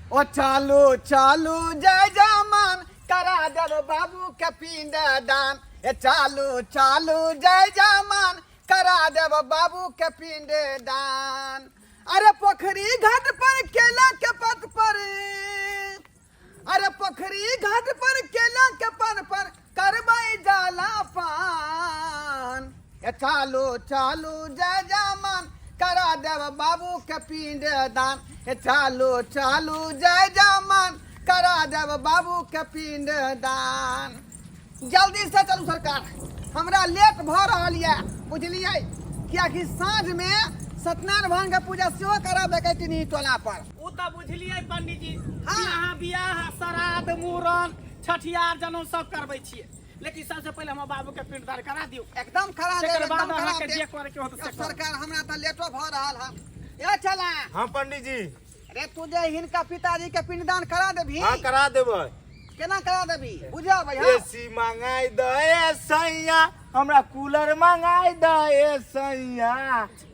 ओ चालू चालू जय जमान करा देब बाबू के पिंड दान। ए चालू चालू जय जमान करा देब बाबू के पिंड दान। अरे पोखरी घाट पर केला के पत पर, अरे पोखरी घाट पर केला के पन पर करबै जाला पान। ए चालू चालू जय जमान करा देब बाबू के पिंड दान। ए चालू चालू जय जमान करा देब बाबू के पिंड दान। जल्दी से चलू सरकार, हमरा लेट भऽ रहल यऽ, बुझलियै? कियाकि साँझ में सत्यनारायण भगवान के पूजा सेहो करब टिनही टोला पर। ओ तऽ बुझलियै पंडीजी। हाँ। कि अहाँ बियाह, श्राद्ध, मूड़न, छठियार, जनउ सब करबै छियै, लेकिन सबसे पहिले हमर बाबू के पिंडदान करा दियौ। एकदम करा देब, तकर एकदम बाद करा अहाँके देब। जे करे के होत से यौ करब। सरकार, हमरा तऽ लेटो भऽ रहल है। ए चला। हाँ पंडीजी। अरे तू जे हिनका पिताजी के पिंडदान करा देबही? हाँ करा देबै। केना करा देबही बुझाबै? हाँ। एसी मंगाई दे सैया, हमरा कूलर मंगाई दे सैया।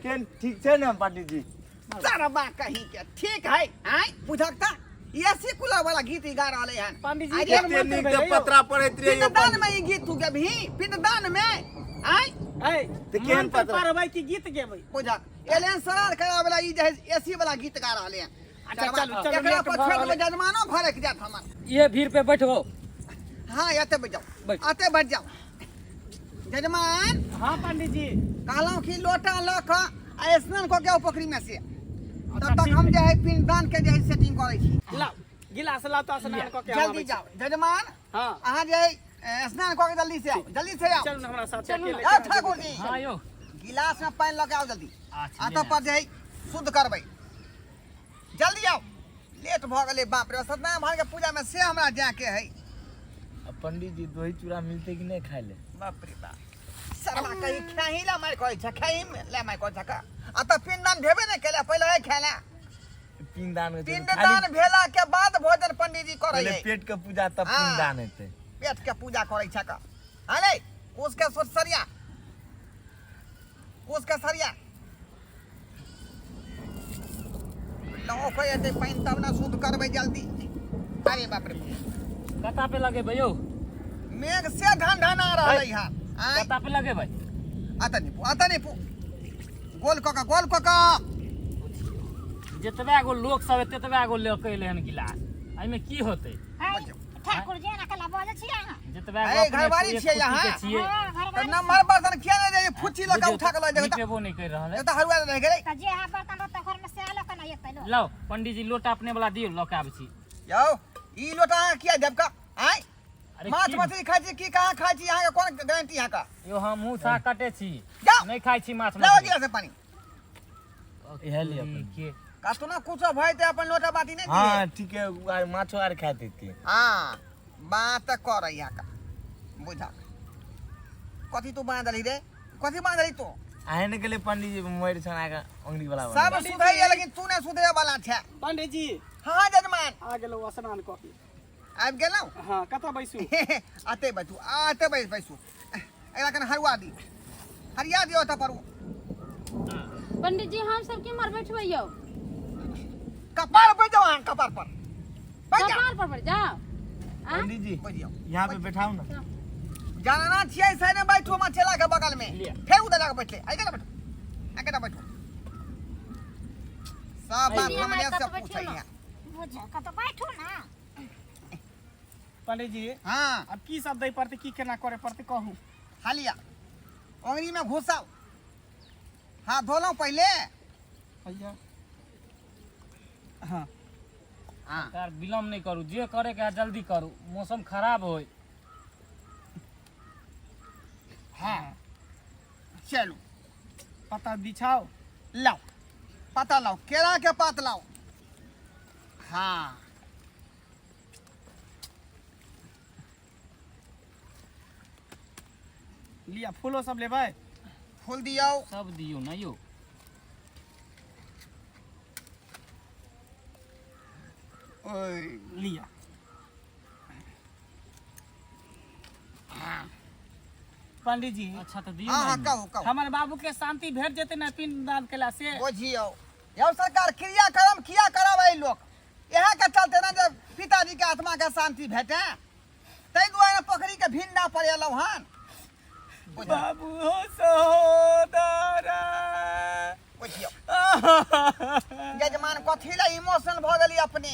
केन ठीक छै ने पंडीजी? सरबा कहीं के ठीक है। आय बुझक त एसी कूलर वाला गीत ही गा रहले हन। पंडीजी, आइ केहन कते मंत्र नीक भेलै तऽ यौ? पतरा पढ़ैत रहियै यौ पिंडदान में पंडीजी। ई गीत तू गेबही पिंडदान में? आय ऐ, तऽ केहन मंत्र पतरा? पढ़बै कि गीत गेबै? बुझक एलेन सरार करावे वाला ई जे है एसी वाला गीत गा रहले हन। अच्छा, चलू, चलू, एकरा लेट पर भऽ छोड़ रहल देबै, जजमानो भरक जात हमर। ये भीड़ पे बैठो। हाँ, एते बैठ जाओ। बैठ। एते बैठ जाओ जजमान। हाँ पंडीजी। कहलहुँ कि लोटा लऽ कऽ आ स्नान कऽ के आउ पोखरी में से, तब तक ठीक हम है। जे है पिंडदान के जे है सेटिंग करै छी। लाउ गिलास लाउ तऽ स्नान कऽ के हम जल्दी आबै छी। जाओ जजमान। हाँ। अहाँ जे है स्नान कऽ के जल्दी से आओ, जल्दी से आओ। चलू ने हमरा साथ। चलू ने। अकेले आओ केना ठाकुर जेबै? जी। हाँ यौ। गिलास में पानि लऽ के आओ जल्दी। अच्छा, आ तब पर जे है शुद्ध करबै, जल्दी आओ, लेट भऽ गेलै। बाप रे, सत्यनारायण भगवान के पूजा में से हमरा जाके है। आ पंडीजी, दही चूड़ा मिलते कि नहीं खाए ले? बाप रे बाप, शर्मा कहीं खेही ला मार कहै छै, खेही ला मार कहै छै का। आ तऽ पिंडदान भेबे नहि केलै, पहिले है खेला। पिंडदान होइ छै तऽ पिंडदान खाली भेला के बाद भोजन पंडीजी करै पहिले है। पेट के पूजा तब हाँ। पिंडदान हेतै। पेट के पूजा करै छै का। अरे उसके सोच सरिया, उसके सरिया लौ एतै पानि तब ने शुद्ध करबै जल्दी। अरे बाप रे। कता पे लगेबै यौ? मेघ से ढन ढना रहलै हन। आँय? कता पे लगेबै? आता निपू, आता निपू, गोल कऽ कऽ, गोल कऽ कऽ। जतबा गो लोक सब एते ततबा गो लऽ के एलै हन गिलास, एहिमे की होतै? है, ठाकुर जी, एना कला बजै छियै अहाँ? जतबा है, गो अपने घरवारी एक छियै कुट्टी के अहाँ। छियै। हाँ, तऽ घरवारी नम्हर बर्तन किया नहि दै फुच्ची लऽ कऽ बुझियौ उठा कऽ लऽ तऽ जेबै तऽ निपेबो नहि करि रहल है। तऽ हरुआ रहि गेलै। तऽ जे अहाँ बर्तन रहतै घरमे सएह लऽ कऽ ने एतै लोक। लाउ पंडीजी, लोटा अपने वाला दियौ, लऽ के आबै छी। यौ, ई लोटा अहाँ किया देब कऽ? आँय? अरे माछ की मछली खाइ छी की कहाँ खाइ छी? अहाँके कोन गारंटी अहाँके? यौ, हम मुँह साह कटे छी। जाउ। नहि खाइ छी माछ लाउ मछली। गिलास में पानी। इएह लिअ अपन। के कतनो कुछो भऽ जेतै, अपन लोटा बाटी नहि दियै। हाँ ठीक है, आर माछो आर खाइत हेतै। हाँ, बात करै अहाँके बुझक। कथी तू बाँधलही रे? कथी बाँधलही तू? अहें ने गेलै पंडीजी मरि छना के अंगुरी वाला सब बनेने। सुधैया लेकिन तू नहि सुधरे वाला छै। पंडीजी। हाँ जजमान। आ गेलहुँ स्नान कऽ के। आबि गेलहुँ? हाँ, कतऽ बैसू? अते बैठू, अते बैस बैसू। एकरा कने हरुआ दी, हरिया दियौ ओतऽ पर। पंडित जी, हम सब केम्हर बैठबै यौ? कपार पर जाओ अहाँ, कपार पर बैठ जाओ। कपार पर बैठ जाओ आ? पंडीजी, बैठ जाओ। यहाँ पे बैठाओ ना। जानना छियै से ने बैठू हमर चेला के बगल में। लिअ। फेर उधर जाके बैठले। आइ केना बैठू, आइ केना बैठू? सब बात जी, हमरे हमरा से कतऽ पूछै बैठियौ है। बुझ, कतऽ बैठू ने। पंडीजी। हाँ। आब की सब दै पड़तै, की केना करे पड़तै कहू। हालिया ओंगरी में घुसाउ। हाथ धोलहुँ पहिले? भैया हाँ। हाँ। यार विलम्ब नहि करू, जे करे के है जल्दी करू, मौसम खराब होय। हाँ चलू। पता बिछाओ। लाओ पता लाओ, केरा के पात लाओ। हाँ लिया, फूलो सब लेबै? फूल दियौ। सब दियौ ने यौ। ओय। लिया। पंडीजी। अच्छा तऽ दियौ हाँ ने हाँ एहिमे। कहू कहू। हमर बाबू के शांति भेट जेतै ने पिंडदान केला से? बुझियौ यौ सरकार, क्रियाक्रम किया करब एहि लोक इएह के चलते। आत्मा के शांति भेटे, ताहि दुआरे पोखरी के भिंडा पर एलहुँ हन। बाबू हो सहोदरा। बुझियौ यजमान, कथी लए इमोशन भऽ गेली अपने?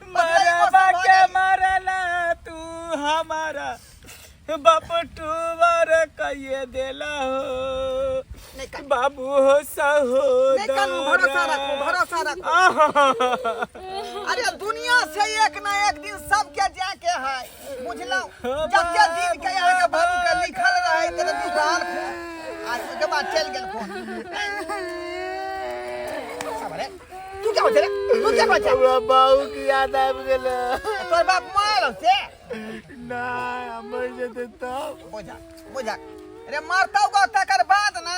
मरबा के मरला तू हमारा बाप टूवर कहिए देला हो। नहीं कानू। बाबू हो सहोदरा। नहीं कानू, भरोसा रखो, भरोसा रखो। अरे दुनिया से एक ना एक दिन सबके जाके है, बुझलहुँ? जते दिन के यहाँ के बाबू के लिखल रहे तेरे दुकान खून आ ओहिके बाद चलि गेल खून। अरे तू क्या बचे रे? तू क्या बचे? हमरा बाबू की याद आबि गेल। तोर बाप मरल से? नहि, हम मरि जेतै तब। बुझा बुझा रे, मरतौ गो तकर बाद ना।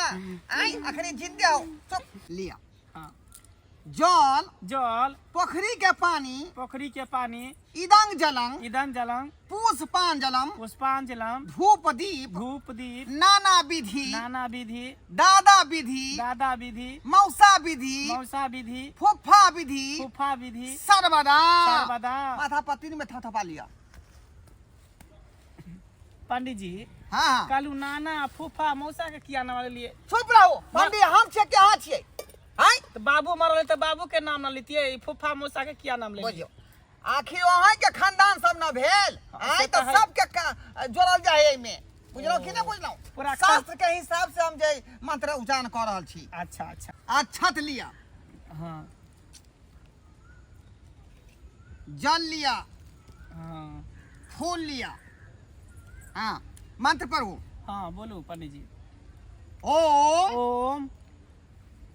आई अखनी जिंदे हो, चुप। लिया। हाँ। जल। जल। पोखरी के पानी। पोखरी के पानी। इदंग जलंग। इदन जलंग। पुष्पांजलम। पुष्पांजलम। धूप दीप। धूप दीप। नाना विधि। नाना विधि। दादा विधि। दादा विधि। मौसा विधि। मौसा विधि। फुफा विधि। फूफा विधि। सर्वदा। सर्वदा। माथा पर तीन में थपथपा लिया। पंडित जी। हाँ हाँ। कालू नाना फूफा मौसा के किया नाम लिए? चुप रहो पंडित, हम छियै कि अहाँ छियै? आँय? तो बाबू मरल तऽ बाबू के नाम न लितियै, ई फूफा मौसा के किया नाम ले? बुझियौ, आखिर अहाँ के खानदान सब न भेल? हाँ, आँय? से तऽ तऽ है। सबके जोड़ल जाइ है एहिमे, बुझलहुँ कि नहि बुझलहुँ? पूरा शास्त्र के हिसाब से हम जे मंत्र उच्चारण कऽ रहल छी। अच्छा अच्छा। अक्षत लिअ। हाँ। जल लिअ। हाँ। फूल लिअ। हाँ, मंत्र पढ़ू। हाँ, बोलू पंडित जी। ओम। ओम।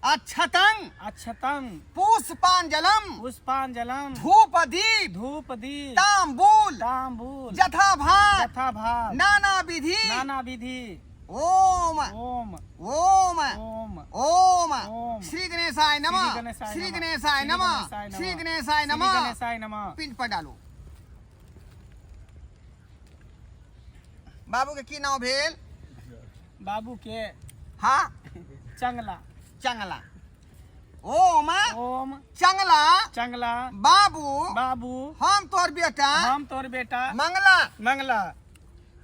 अक्षतंग। अक्षतंग। पुष्पांजलम। पुष्पांजलम। धूप दीप। धूप दीप। तांबूल। तांबूल। यथा भात। यथा भात। नाना विधि। नाना विधि। ओम। ओम। ओम। ओम। ओम। ओम। श्री गणेशाय नमः। श्री गणेशाय श्री नमः। गणेशाय श्री नमः। गणेशाय श्री नमः। गणेशाय श्री नमः। गणेशाय नमः। पिंड पर डालू। बाबू के की नाम भेल? बाबू के? हाँ। चंगला। चंगला। ओम। ओम। चंगला। चंगला। बाबू। बाबू। हम तोर बेटा। हम तोर बेटा। मंगला। मंगला।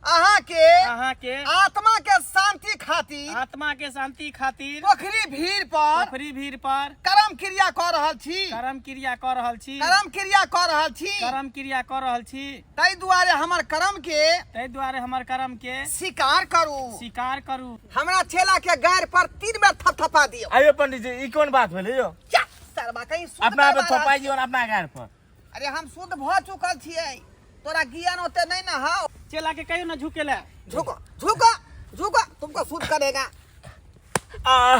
अहाँ के। अहाँ के। आत्मा के शांति खातिर। आत्मा के शांति खातिर। पोखरी भीड़ पर। पोखरी भीड़ पर। कर्म क्रिया कऽ रहल छी। कर्म क्रिया कऽ रहल छी। कर्म क्रिया कऽ रहल छी। कर्म क्रिया कऽ रहल छी। ताहि दुआरे हमर कर्म के। ताहि दुआरे हमर कर्म के। स्वीकार करू। स्वीकार करू। हमरा चेला के गाड़ पर 3 बेर थपथपा दियौ। आइयो पंडित जी, ई कोन बात भेलै यौ? क्या सरबा कहीं शुद्ध अपना पे करबा रहल थपाइ छी। दियौ अपना गाड़ पर। अरे हम शुद्ध भऽ चुकल छियै, तोरा ज्ञान ओते नहीं ना हौ। चेला के कहियो ना झुके ला। झुको झुको झुको, तुमको शुद्ध करेगा। आ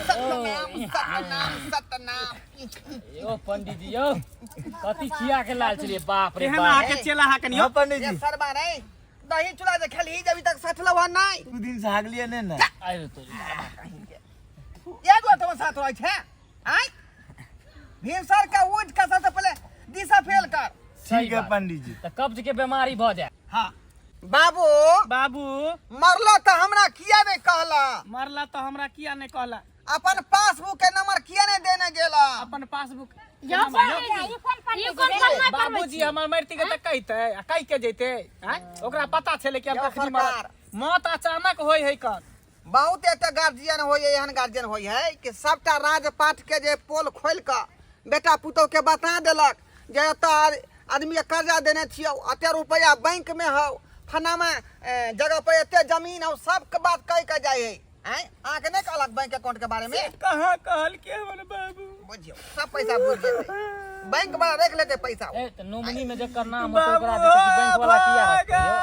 सतनाम सतनाम सतनाम। यो पंडित जी यो, कथी खिया के लाल छलियै, बाप रे केहन बाप। अहाँ के चेला हा कनियो? हाँ पंडित ये जी। सरबा रे, दही चूड़ा जे खेलही अभी तक सठलौ हन नहीं। दू दिन से हागलियै नहि ने। आइ तोरी। एक गो तो साथ रहै छै। आय भिनसर के उठ के सबसे पहले दिशा फेल कर। ठीक है बात। पंडित जी। तऽ कब्ज के बीमारी भऽ जाय। हाँ बाबू। बाबू। मरलो तऽ हमरा किया नहीं कहला? मरला तऽ हमरा किया नहि कहला? अपन पासबुक के नंबर किया नहीं देने गेला? अपन पासबुक। यौ पंडित जी, ई कोन पंडित ई कोन जी? पन्ना पढ़बै बाबूजी छी? हमर मरती के तऽ कहिते आ कहि के जैते। आँय, ओकरा पता छलै कि हम यौ कखनी मरब। सरकार। मौत अचानक होइ है कर। बहुत एते गार्जियन होइ है, एहन गार्जियन होइ है कि सबटा राजपाट के जे पोल खोलि कऽ बेटा पुतोह के बता देलक जे एतऽ आदमी के कर्जा देने छियौ, एते रुपैआ बैंक में हौ, फलाना जगह पर एते जमीन हौ, सबके बात कहि के जाइ है। आँय, अहाँके नहि कहलक बैंक अकाउंट के बारे में? कहाँ कहलकै हमर बाबू? बुझियौ, सब पैसा बुझि जेतै, बैंक वाला रख लेतै पैसा। ए तऽ नॉमिनी में जकर नाम होतै ओकरा देतै कि बैंक वाला किया रखतै यौ?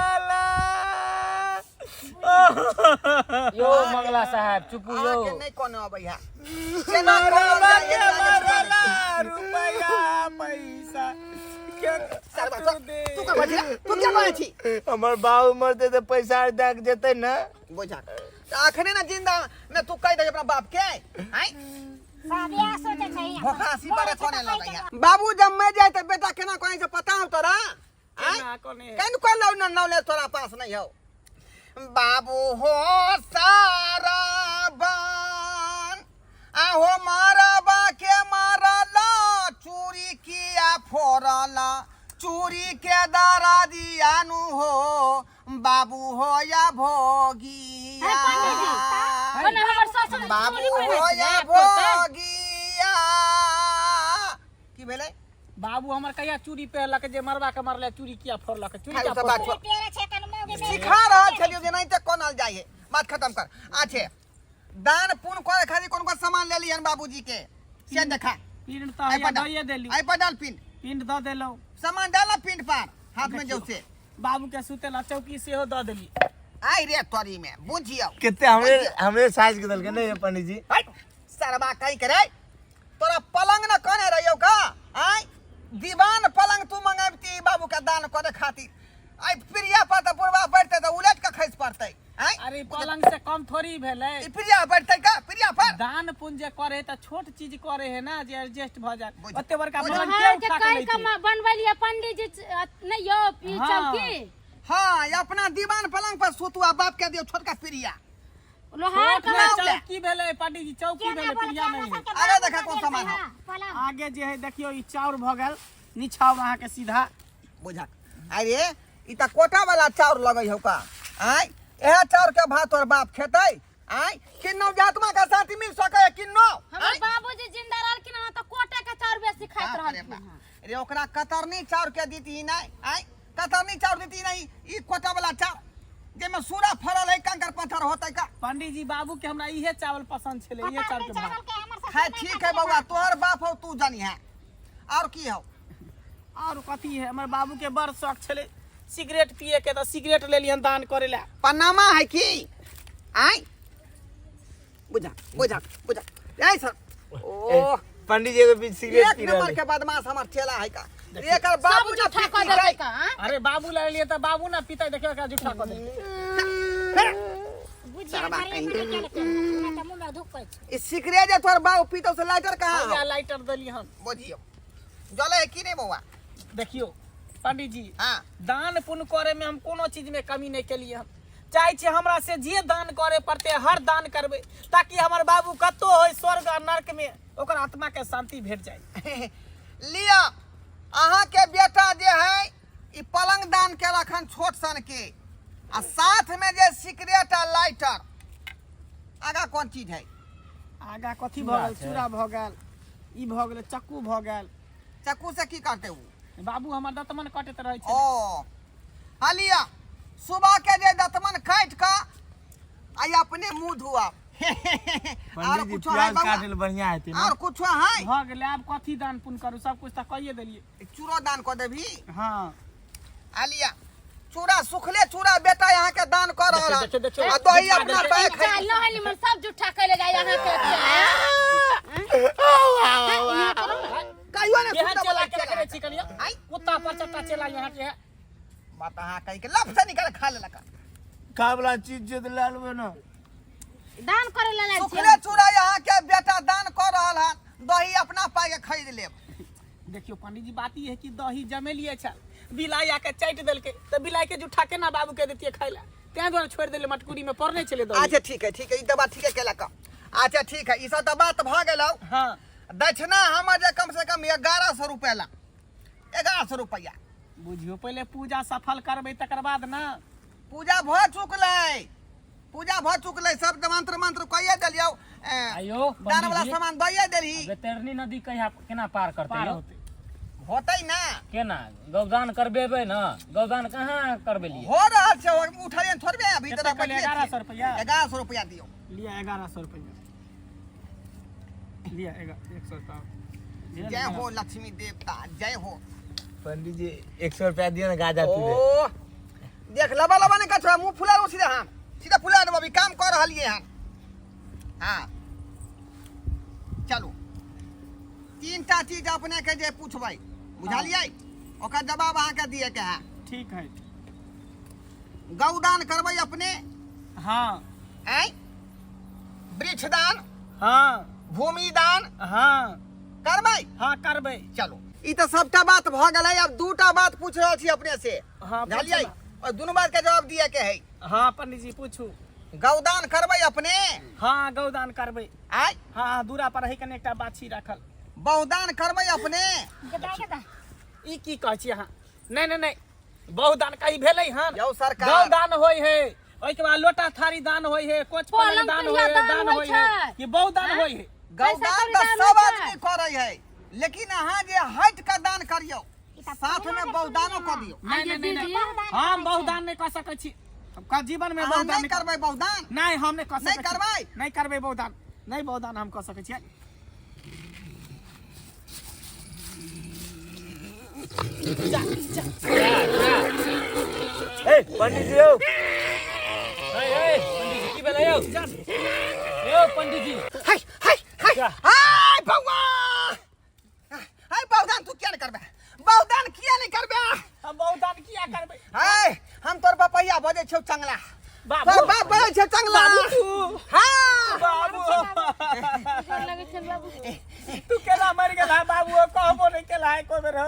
यौ मंगला साहेब चुपू यौ। अहाँके नहि कोनो अबै है, केना कहल जाय एकरा के पता नहि। रुपया पैसा के सरबा, तू का कहै छी रे? तू क्या कहै छी? हमर बाबू मरतै तऽ पैसा आर दए के जेतै ने। बुझा तऽ अखने ने जिंदा में तू कहि दे अपना बाप के। आँय? सब इएह सोचै छै। भोकासी पर कोने लगैया। बाबू जब मर जाए तऽ बेटा केना कहै छै पता हौ तोरा? आँय? केना कोने? केन कहलौ न नॉलेज तोरा पास नहीं हौ। बाबू हो सारा बन आहो मारबा के मारला चूरी की फोड़ला चूड़ी के दारा दियानु हो बाबू हो या भोगिया हे पंडीजी, ओना हमर ससुर बाबू चूड़ी पहिरै हो छलै, या फोड़तै। भोगिया की भेलै बाबू हमर कहिया चूड़ी पहिरलक जे मरबा के मरले चूड़ी किया फोड़लक चूड़ी खाइ किया ओ सब बात फोड़तै? छोड़। पेरे छै कन मौगी में सिखा रहल छलियो जे नहीं ते कोनल जाइ है बात खत्म कर अच्छे दान पुण्य करे खातिर कोन कोन सामान ले लिहन बाबूजी के से देखा पिंड तऽ एहि हैया पर डाल दइए देली एहि पर डाल पिंड पिंड दऽ देलहुँ सामान डाल ना पिंड पर हाथ में जो से बाबू के सुते ला चौकी सेहो दऽ देली आई रे तोरी में बुझियो कते हमरे हमरे साइज के देलकै नहीं पंडित जी हट सरबा कहीं करे तोरा पलंग न कने रहियो का आय दीवान पलंग तू मंगाबती बाबू के दान करे खातिर आई प्रिया पर त बुढ़वा बैठते त उलट के खसि पड़तै आय अरे पलंग से कम थोड़ी भेलै ई प्रिया बैठतै का प्रिया पर दान पुण्य जे करे तऽ छोट चीज करे है ना जे एडजस्ट भऽ जाए बुझ- ओते बड़का बुझ- पलंग के लोहार के उठा के कहि लैतै के बनबेलियै पंडीजी नहि यौ ई हाँ। चौकी हाँ ये अपना दीवान पलंग पर सुतू आ बाप के दियो छोटका प्रिया लोहार छोट के में नाम ले। चौकी भेलै पंडीजी चौकी केना भेलै बोल प्रिया हमरा नहीं है सबके आगे बाबू देखा दऽ कोन देलकै सामान हौ। हँ, पलंग आगे जे है देखियौ ई चाउर भऽ गेल निछाउर अहाँके सीधा बुझक अरे ई त कोटा वाला चाउर लगै हौ का आय इएह चाउर के भात तोर बाप खेतै आय किन्नो जातमा के शांति मिल सकै है किन्नो हमर बाबूजी जिंदा रहलखिन हँ तऽ कोटे के चाउर बेसी खाइत बाप रे रहलखिन बाप। हँ रे ओकरा कतरनी चाउर के दीती नहीं आय कतरनी चाउर दीती नहीं ई कोटा वाला चाउर जेमे सूरा फरल है कंकर पत्थर होतै का पंडीजी बाबू के हमरा इहे चावल पसंद छलै इहे चावल कतरनी के भात चावल के हमर ससुर खैर नहि ठीक है खाइत बउआ तोहर बाप हौ तू जानी है और की हौ और कथी है हमर बाबू के बड़ शौक छलै सिगरेट पिए के तऽ सिगरेट लेलियन दान करे ला पनामा है की आय बुझा बुझा बुझा ऐ सर ओ पंडित जी के बीच सिगरेट एक पी नंबर रहल के बदमाश हमर चेला है का एकर सब बाबू ना जूठा कऽ पीती देलकै है का आँय? अरे बाबू ले लिए तऽ बाबू ना पीतै देखियौ एकरा जूठा कऽ देलकै बुझिया सरबा घरे कहीं। में निकाल के हमरा तऽ मुँह में धुकै छै ई सिगरेट जे तोहर बाबू पीतौ से लाइटर कहाँ हैया हौ लाइटर देली हन बुझियौ जले है की नहीं बउआ देखियौ पंडीजी जी हाँ दान पुण्य करे में हम कोनो चीज में कमी नहीं केलिए हम चाहे छी हमरा से जे दान करे पड़ते हर दान करबै ताकि हमर बाबू कतौ होय स्वर्ग आ नर्क में ओकर आत्मा के शांति भेट जाए लिअ अहाँ के बेटा जे है ई पलंग दान केलक हन छोट सन के आ साथ में जे सिगरेट आ लाइटर आगा कोन चीज है आगा कथी भऽ गेल चूड़ा भऽ गेल ई भऽ गेल चक्कू भऽ गेल चक्कू से की करते उ बाबू हमर दतमन कटैत रहै छै ओ हाँ लिअ सुबह के जे दतमन काटि कऽ आ ई अपने मुंह धुआ आर पंडित जी कुछो है प्याज बउआ काटे ले बढ़िया हेतै ना आर कुछो है भऽ गेलै आब कथी दान पुण्य करू सब कुछ तऽ कहिए देलियै चूड़ो दान कऽ देबही हँ आ लिअ चूड़ा सुखले चूड़ा बेटा यहाँ के दान कर रहल देखियौ, देखियौ, हन। आ दही अपना पाए चाल खाइ नहली मन सब जूठा कैले जाय अहाँ के कहियो ने केहन सुतऽ चेला वाला के चेला रखने छी कनिया आइ कुत्ता पर चट्टा चेला यहाँ के है बात अहाँ कहि के लफ से निकाल खा लेलक खाय वाला चीज जे तऽ लए लेबै ना दान करे ला लायल सुखले छियै चूड़ा यहाँ के बेटा दान कर रहल हन दही अपना पाए के खरीद लेब देखियो पंडित जी बात ई है कि दही जमेलिए छल बिलाई आके चाटि देलकै तऽ बिलाई के जूठा केना बाबू के देतियै खाय लए तें दुआरे छोड़ि देलियै मटकुरी में पड़ने छलै दही अच्छा ठीक है ठीक है ई तऽ बात ठीके केलक अच्छा ठीक है ई सब तऽ बात भऽ गेलौ हँ दक्षिणा हमर जे कम से कम 1100 रुपया ला 1100 रुपया बुझियो पहिले पूजा सफल करबै तकर बाद ना पूजा भऽ चुकलै पूजा भऽ चुकलै सब तऽ मंत्र मंत्र कहिए देलियौ ए, आयो दान वाला पंडीजी सामान दइए देलही बेतरनी नदी कहिया केना पार करतै पार यौ होतै होतै ना केना गौदान करबेबै ने गौदान कहाँ करबेलियै हो रहल छै उठलियन थोड़बे अभी कते तरह कहलियै? 1100 रुपैआ? 1100 रुपया दियौ लिअ 1100 रुपैआ लिअ 100 रुपैआ जय हो लक्ष्मी देवता जय हो पंडित जी 100 रुपया दियो ना गाजा पीबे ओ देख लबा लबा नहीं कछुआ मुंह फुला लो सीधा हम सीधा फुला देबो अभी काम कर रहलिए हन हाँ चलू तीन टा चीज अपने के जे पूछबै बुझलियै ओकर जवाब अहाँके दिए के है ठीक है गौदान करबै अपने हाँ आँय वृक्षदान हाँ भूमिदान हाँ करबै हाँ करबै चलू ई तऽ सबटा बात भऽ गेलै आब दूटा बात पूछ रहल छी अपने से हाँ, पूछू बुझलियै ना। और दुनू बात के जवाब दिए के है हाँ पंडित जी पूछू गौदान करबै अपने हाँ गौदान करबै आय हाँ हाँ दूरा पर है कने एकटा बाछी राखल बहुदान करबै अपने गदा गदा ई की कहै छी अहाँ नहि नहि नहि बहु दान कहीं भेलै हन यौ सरकार। गौ दान होइ है ओहिके बाद लोटा थारी दान होइ है कोच पलंग पलंग दान पिरिया होइ है दान दान होइ होइ है छै। कि बहु दान होइ है गौदान पैसा तऽ कौड़ी दान सब होइ छै। आदमी करै है लेकिन अहाँ जे हटि कऽ दान करियौ साथ में बहुदानो कऽ दियौ नहि नहि नहि दीदी। नहि हम बहु दान नहि कऽ सकै छी हम जीवन में अहाँ बहु दान नहि नहि करबै बहुदान नहि हम नहि कऽ नहि सकै छी। करबै? नहि करबै बहु दान नहि बहु दान हम कऽ सकै छियै ए पंडित जी यौ ए ए पंडित जी की भेलै यौ यौ पंडित जी हाय हाय हाय जा। हाय बौआ हाय बहुदान तू किया नहि करबै बहुदान किया नहि करबै हम बहु दान किया करबै हाय हम तोर बपैया बजै छौ चंगला बाबू तोर बाप बजै छौ चंगला बाबू तू हाँ बाबू गोर लगै छै बाबू तू केना मरि गेल है बाबू कहबो नहि केला है एको बेर हो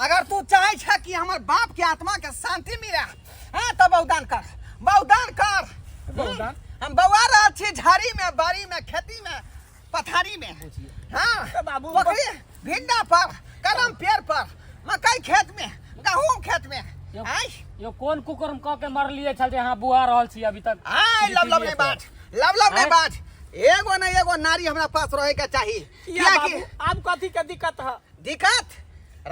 अगर तू चाहे छ कि हमर बाप के आत्मा के शांति मिले हाँ तो बहुदान कर बहुदान कर बहुदान? हम बौआ रहल छी झाड़ी में बाड़ी में खेती में पथारी में हाँ तऽ बाबू पोखरी भिंडा पर कदम पेड़ पर मकई खेत में गहूम खेत में यौ आय यौ कोन कुकर्म कऽ के मरलियै छल जे अहाँ बुआ रहल छी अभी तक आय लब लब नहीं बाज लब लब नहीं आँय? बाज एगो न एगो नारी हमरा पास रहे के चाही किया कियाकि बाबू आब कथी के दिक्कत है दिक्कत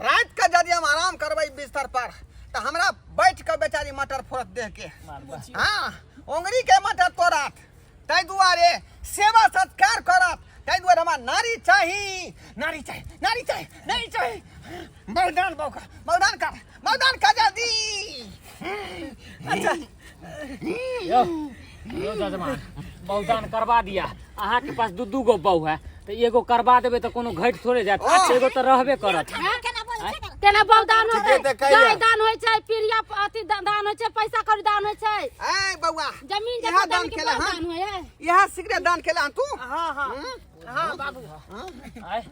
रात के यदि हम आराम करबै बिस्तर पर तऽ हमरा बैठ के बेचारी मटर फोड़त देह के हाँ ओंगरी के मटर तोड़त ताहि दुआरे सेवा सत्कार करत ताहि दुआरे हमरा नारी चाही नारी चाही नारी चाही नारी चाही बहुदान बहु बहुदान कर बहुदान कर जल्दी अच्छा यौ यौ जजमान बहुदान करवा दिया अहाँके पास दू दू गो बहु है तऽ एगो करवा देबै तऽ कोनो घटि थोड़े जायत एगो तऽ रहबे करत केना बहु दान ठीके होतै तऽ कहिया। गाय दान होइ छै पीढ़िया अथी दान होइ छै पैसा कौड़ी दान होइ छै ऐ बौआ जमीन इएह जगह दान दान के केला बड़ हन दान होइ है इएह सिगरेट दान केला हन तू हाँ हाँ हाँ बाबू आँय?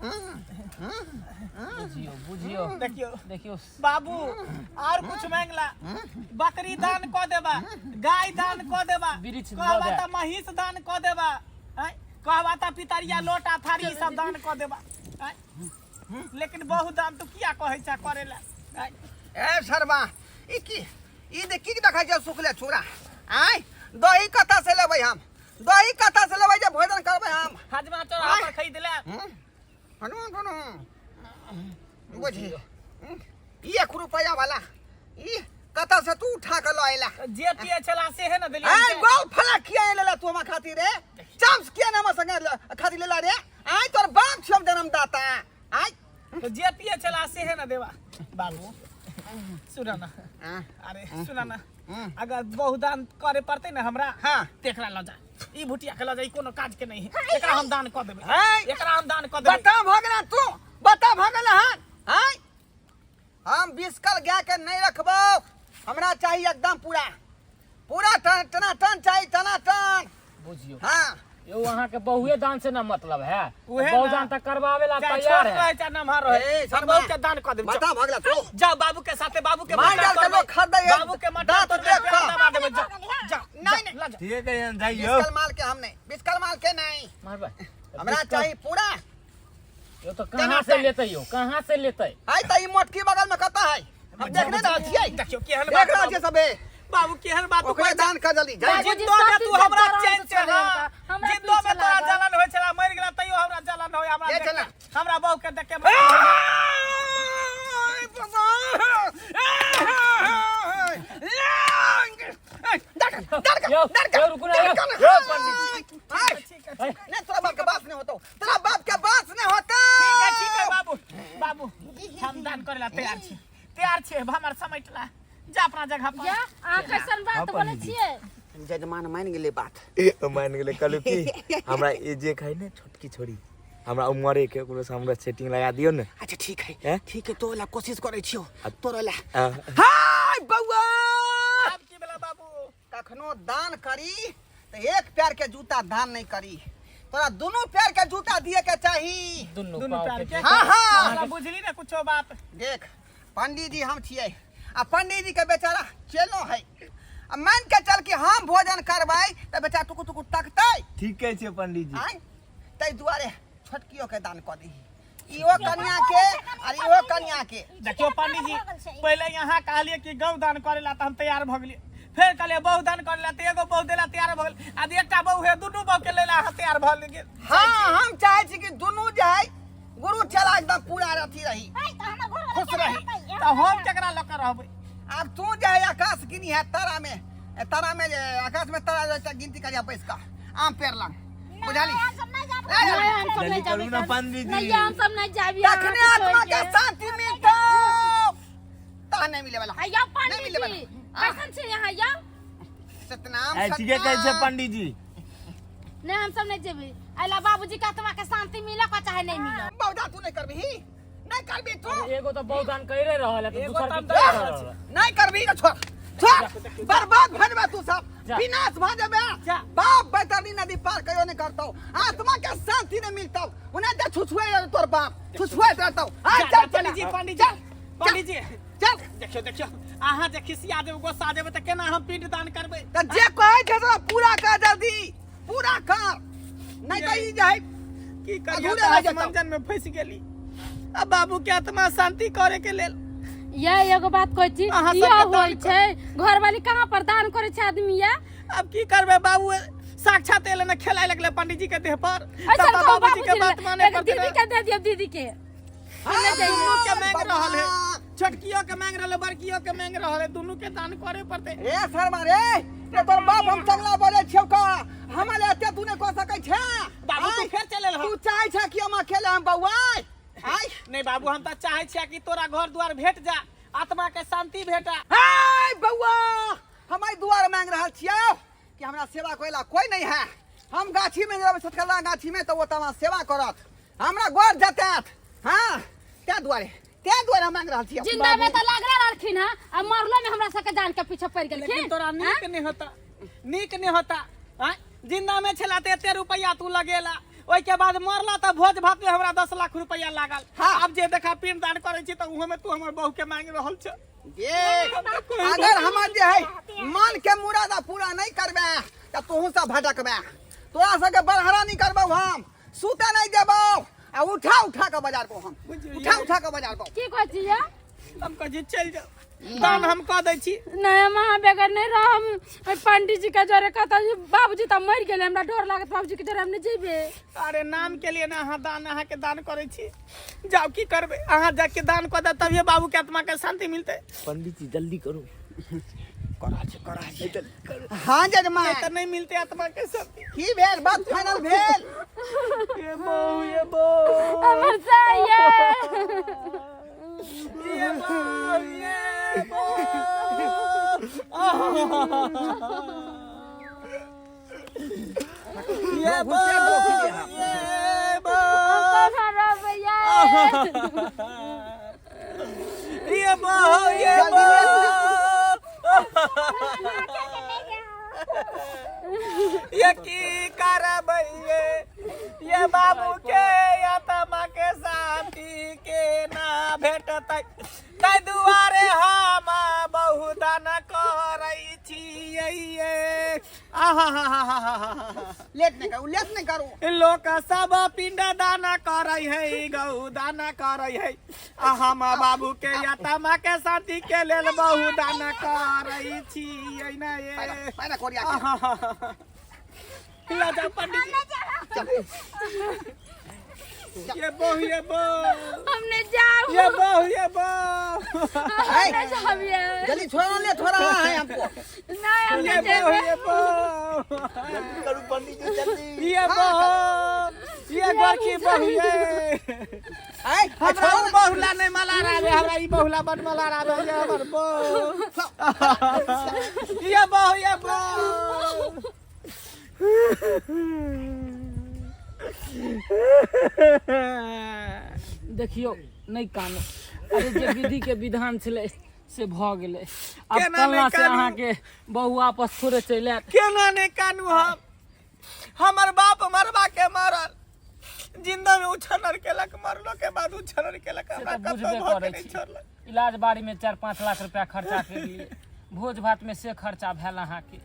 बुझियौ बुझियौ देखियौ देखियौ बाबू और कुछ मांगला बकरी दान क देबा गाय दान क देबा वृक्ष दऽ कहबा दे। त महींस दान क देबा आँय? कहबा त पितरिया लोटा थारी सब दान क देबा आँय? लेकिन बहुत दान तू किया कहै छ करे ला आँय? ए शर्मा ई की ई दे की देखै छै सुखले चूड़ा आँय दही कतऽ से लेबै हम दही कतऽ से लेबै जे भोजन करबै हम हजमा चौराहा पर खरीद ले हनुमान हनु बुझी ई एक रुपया वाला ई कतऽ से तू उठा के लऽ अयला जे पिए छला से है ना देलियै आय गोल फला किया लेला तू हमरा खातिर रे चांस किया ना हमरा संगे खातिर लेला रे आय तोर बाप छियौ जन्मदाता आय तो जे पिए छला से है ना देवा बाबू सुना ना अरे सुना ना अगर बहुदान करे पड़ते ना हमरा हाँ। त एकरा लऽ जा ई भुटिया के लऽ जा ई कोनो काज के नहीं है एकरा हम दान कऽ देबै है। एकरा हम दान कऽ देबै बता भऽ गेला तू बता भऽ गेला हन आय हम बिस्कल गाय के नहीं रखबो हमरा चाहिए एकदम पूरा पूरा टना टन चाहिए टना टन बुझियौ हाँ यौ अहाँके बहुए दान से ना मतलब है उहे बहु ना। दान तऽ करवावे ला चाहे तैयार छोट है रहे चाहे नमहर रहे ए, हम शर्मा। बहु के दान कऽ देबै बता भऽ गेला तू जाओ बाबू के साथे बाबू के मार मटन डाल के तोड़बै। लोग खरीदै है। बाबू के मटन दांत तोड़बै, देख प्यार कऽ। दबा देबै जाओ जाओ नहीं, नहीं। लऽ जाओ ठीक है जाइयो बिस्कल माल के हम नहीं बिस्कल माल के नहीं मारबै हमरा चाहिए पूरा यौ तऽ कहाँ से लेतै यौ कहाँ से लेतै आइ तऽ ई मोटकी बगल में कतऽ है हम देख नहि रहल छियै देखियौ केहन देख बात रहल छियै सबे बाबू केहन बात ओकरे दान कर जल्दी जा बाबूजी जिंदो में सब तू चीज हमरा जरान चैन से से चले हाँ। हमरा जिंदो में पीछे तोरा लागल। जलन होइ छला मरि गेला तैयो हमरा जलन होइ हमरा के देख के- जलन? हमरा बहू के देख के यौ, यौ, रुकू ना, यौ। नहीं तोरा बाप के बात नहीं होतो तोरा बाप के बात नहीं होता ठीक है ठीक है बाबू बाबू हम दान करे ला तैयार छी तैयार छी हमर समेटला जा अपना जगह पर या अहाँ कैसन बात बोलै छियै जजमान मान गेलै बात मान गेलै कहलू कि हमरा ए जे खाइ ने छोटकी छोरी हमरा उमरे के ओकरो से हमरा सेटिंग लगा दियौ ने अच्छा ठीक है हैं? ठीक है तोरा ला कोशिश करै छियौ तोरा ला आ, हाय बौआ आब की भेला बाबू कखनो दान करी तऽ एक पैर के जूता दान नहीं करी तोरा दुनू पैर के जूता दिए के चाही दुनू दुनू पाँव पैर के के हाँ हाँ हमरा बुझली ने कुछो बात देख पंडीजी जी हम छियै आ पंडीजी के बेचारा चेलो है आ मान के चल कि हम भोजन करबै तऽ बेचारा टुकु टुकु तकतै ठीक कहै छियै पंडीजी आँय ताहि दुआरे छोटकियो के दान कऽ दही इहो कन्या के और इहो कन्या के। देखियो पंडित जी, पहले यहाँ कहलिए कि गौ दान करेला त हम तैयार भ गेलिए, फेर कहलिए बहु दान करेला त एगो बहु देला तैयार भ गेल, आ एकटा बहु है दुनू बहु के लेला अहाँ तैयार भ गेल। हाँ, हम चाहे छी कि दुनू जे है गुरु चला एकदम पूरा अथी रही, खुश रही, त हम केकरा लऽ के रहबै? आब तू जे है आकाश गिनी है तारा में, तारा में जे आकाश में तारा रहता गिनती करिया बैस का आम पेड़ लग, बुझाली? नहीं, हम सब नहीं जल्दी करू जाबे। ना पंडित जी। नहीं, हम सब नहीं जाबे। तखने आत्मा के शांति मिलतो, ता नहीं मिले वाला। आया नहीं मिले पंडित वाला। जी, कैसन छै यहाँ यौ? सतनाम ए, ठीके कहै छै सतनाम। पंडित जी। नहीं, हम सब नहीं जेबे। अला बाबूजी के आत्मा के शांति मिले का चाहे नहीं मिले। बौदा तू नहीं करबी, नहीं करबी तू। एगो तो बहु दान करे रहल है, तो एगो दूसर तो की हम कर दे रहल रहल है। नहीं करबी तो छोड़ छोड़, बर्बाद भऽ जेबे तू सब, जा। विनाश भऽ जेबे। जा। बाप बैतरणी नदी पार कहियो नहीं करतौ, आत्मा के शांति नहीं मिलतौ। उन्हें जे छुछुए रहतौ तोर बाप छुछुए रहतौ। आ जा, चल जा, चल पंडित जी, पंडित जी, चल, पंडित जी, चल। देखियो देखियो, अहाँ जे खिसिया देबै गोस्सा देबै तऽ केना हम पिंड दान करबै? तऽ जे कहै छै से पूरा कर, जल्दी पूरा कर, नहीं तऽ ई जे है की करियै, अधूरे रहि जेतौ। मंजन में फंसि गेली। अब बाबू के आत्मा शांति करे के लेल ये एगो बात कहै छी, अहाँ इहो सबके दान होइ छै, घरवाली कहाँ पर दान करै छै आदमी या? अब की करबै बाबू, साक्षात एले ने खेलाय लगले पंडित जी के देह पर। ऐसा तब कहू बाबूजी के बाबूजी बात माने एक पड़तै। दीदी के दे दियौ, दीदी के। हाँ, दुनू के मांग रहल है, छोटकियो के मांग रहल है, बड़कियो के मांग रहल है, दुनू के दान करे पड़तै। रे शर्मा रे, रे तोर बाप हम चंगला बोले छियौ का, हमरा ले एते तू नहीं कह सकै छे। बाबू तू आय, फेर चलि एलहऽ। तू चाहै छे कि हम अकेले हम बौआइ? आय। नहीं बाबू, हम तऽ चाहै छियै कि तोरा घर दुआर भेट जा, आत्मा के शांति भेटा। हाय बौआ, हम एहि दुआर मांग रहल छियौ कि हमरा सेवा करै ला कोई नहीं है। हम गाछी में रहबै, सतकला गाछी में, तऽ ओ तऽ हमरा सेवा करत, हमरा घर जतैत। हाँ, तै दुआरे, तै दुआरे हम मांग रहल छियौ। जिंदा में तऽ लागले रहलखिन हँ, आ मरलो में हमरा सबके जान के पीछे पड़ि लेकिन गेलखिन। तोरा नीक नहीं होता, नीक नहीं होता। आँय? जिंदा में छला तऽ एते रुपैआ तू लगेला, ओहि के बाद मरला तऽ भोज भात में हमरा 10 लाख रुपैआ लागल। हाँ। आब जे देखा पिंड दान करै छी तऽ ओहो में तू हमर बहू के मांगि रहल छ। देख, अगर हमर जे है मन के मुराद पूरा नहीं करबे तऽ तोहू सब भटकबे, तोरा सबके बड़हरा नहीं करबौ, हम सुते नहीं देबौ, आ उठा उठा के बजारबौ हम, उठा उठा के बजारबौ। की कहै छी ये? हम कहै छी चलि जाउ, दान हम कऽ दै छी। नहीं, हम अहाँ बगैर नहीं रहम। ओहि पंडित जी के जरे कहता बाबूजी तऽ मरि गेलै, हमरा डर लागत बाबूजी के जरे हम नहीं जेबै। अरे नाम के लिए ना अहाँ दान, अहाँ के दान करै छी, जाउ की करबै, अहाँ जाके दान कऽ देब तभिए बाबू के आत्मा के शांति मिलतै। पंडित जी जल्दी करू। हाँ जजमान, नहीं तऽ नहीं मिलतै आत्मा के शांति। की भेल बात फाइनल भेल? ये बहू, ये बहू, हमर सैया। ये बहू, ये बहू। ये बहू, ये बहू। कोना रहबै ये? ये बहू, ये बहू। ये की करबै ये, ये बाबू के आत्मा के शांति के ना भेटतै, तै दुआरे हम बहु दान करै छियै ये। आहा। लेट नहीं करू, लेट नहीं करू। लोक सब पिंड दान करै है, गौ दान करै है, आ हम बाबू के आत्मा के शांति के लेल बहु दान करै छियै ना ये। पैरा पैरा कोरिया के। आहा। ला जाओ पंडित जी। ये बहु, ये बहु, हम नहीं जाब, ये बहु, ये बहु, हम नहीं जाब ये। जल्दी छोड़ा ले, थोड़ा है हमको। नहीं, हम ये नहीं बहु, जेबै। ये बहु, जल्दी करू पंडित जी जल्दी। ये बहु, ये गोरकी बहु, ये आय, हमरा उ बहुला नहीं मला रहा, हमरा ई बहुला बड मला रहा, ये हमर बहु, ये बहु, ये बहु। देखियौ नहीं कानू, अरे जे विधि के विधान छलै से भऽ गेलै, आब केना नहि कलना से कानू? अहाँके बहु आपस थोड़े चलि आयत। केना नहीं कानू हम? हमर बाप मरबा के मरल, जिंदा में उछलर केलक, मरलो के बाद उछलर केलक, से हमरा तऽ कतौ बुझबे भऽ के करै नहीं छी। छोड़लक। इलाज बाड़ी में 4-5 लाख रुपया खर्चा केलिए, भोज भात में से खर्चा भेल अहाँके।